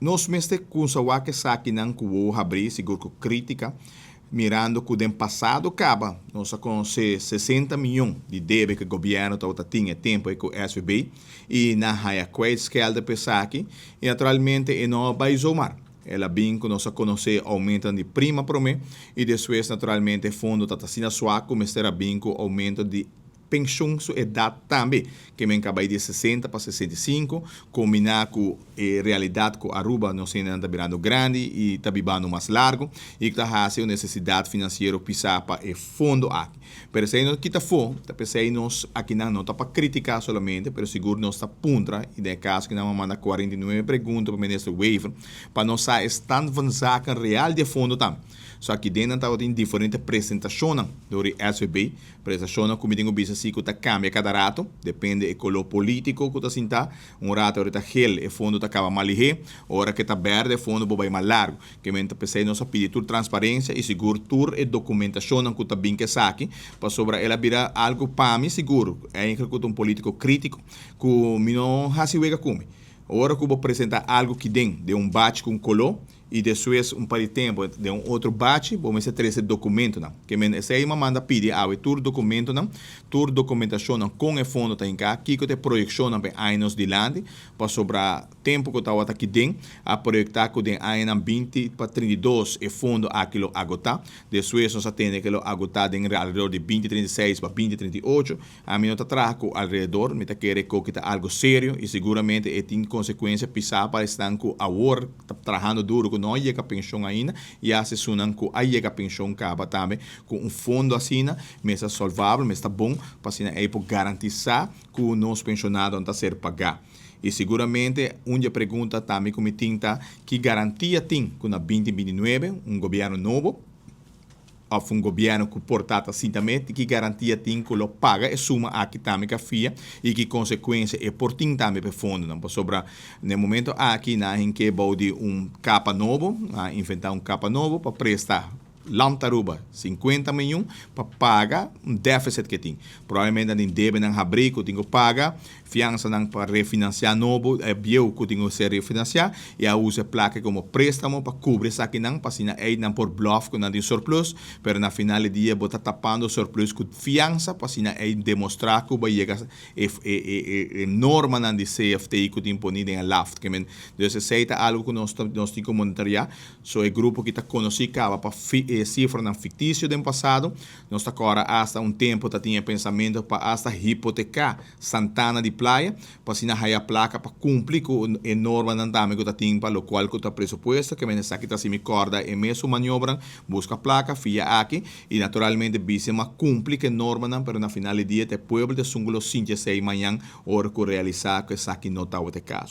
Nos mester cuminsa wak esakinan cu wowo habri, sigur cu critica, mirando cu den pasado caba nos a conoce 60 miyon di debe cu gobierno tabata tin e tempo ey cu SVB y nan haya kwijtschelden pa esaki y naturalmente e no a bay zomaar. El a bin cu nos a conoce aumentonan di prima prome y despues naturalmente e fondo ta asina swak cu mester a bin cu aumento di penshun su edat tambe, ke men ka bai di 60 pa 65, kombiná ku e realidat ku Aruba nos hendenan ta birando grandi i ta bibando mas largu i ku ta hasi un nesesidat finansiero pisá pa e fondo aki. Pero esei no kita afó, ta p'esei nos akinan no ta pa kritiká solamente, pero sigur nos ta puntra, i den e kaso aki nan a manda 49 pregunta pa Minister Wever, pa nos sa e stand van zaken real di e fondo tambe. So aki den nan tabatin diferente presentashonnan dor di SVB. Prestashonnan ku mi tin ku bisa si ku ta kambia kada rato, depende e koló polítiko ku ta sintá. Un rato ora ta gel e fondo ta kaba mas lihé, ora ke ta bèrdè e fondo por bai mas largu. Ke men ta p'esei nos a pidi tur transparensia i sigur tur e dokumentashonnan ku ta bin ku esaki, pasobra el a bira algu pa mi sigur, eindelijk ku ta un polítiko krítiko, ku mi no hasi wega ku mi. Ora ku bo presentá algu kiden den un bachi ku un koló, I despues un par di tempu den un otro bachi bo mester trese dokumentonan. Ke men esei mi a manda pidi awe tur dokumentonan, tur dokumentashonnan kon e fondo ta hinká, kiko ta e proyekshonnan pa e añanos dilanti, pasobra tempu ku tabata aki den a proyektá ku den añanan 20 pa 32 e fondo aki lo agotá. Despues nos a tende ku e lo agotá den alrededor di 2036 pa 2038. Ami no ta traha ku alrededor, mi ta kere ku ta algu serio i siguramente e tin konsekuensia pisá pa esnan ku awor ta trahando duro ku no a yega penshon ainda i hasta esunnan ku a yega penshon kaba tambe ku un fondo asina mester solvabel, mester ta bon pa asina ei por garantisá ku nos penshonadonan ta ser pagá. I siguramente un di e pregunta tambe ku mi tin ta ki garantia tin ku na 2029 un gobièrnu nobo, Of un gobierno cu por ta ta sinta met, ki garantia tin cu lo paga e suma aki tambe cu a fia y ki consecuencia e por tin tambe pa e fondonan? Pasobra na e momento aki nan a hinke bou di un capa nobo, nan a inventa un capa nobo pa presta Land Aruba 50 miyon pa paga un deficit cu e tin. Probablemente nan tin debenan habri cu tin cu paga, Fiansanan pa refinanciá nobo e bieu cu tin cu ser refinanciá y a usa e placa como prestamo pa cubri esakinan pa asina ey nan por bluff cu nan tin surplus, pero na final di dia bo ta tapando surplus cu fiansa pa asina ey demostra cu bo a yega e e normanan di CFT cu tin poni den e laft. Ke men, dus esey ta algo cu nos ta nos tin cu monitorea. So e grupo ki ta conoci caba pa e cifranan ficticio den pasado, nos ta cora hasta un tempo ta tin e pensamento pa hasta hipoteca Santana di Playa, pa asina haya plaka pa kumpli ku e normanan tambe ku ta tin pa lokual ku ta presupuesto, ke men esaki ta hasi mi kòrda e mesun maniobran, buska plaka, fia aki, i naturalmente bisa ma kumpli ku e normanan, pero na final di dia ta e pueblo ta esun ku lo sinti esei mañan ora ku realisá ku esaki no tabata e kaso.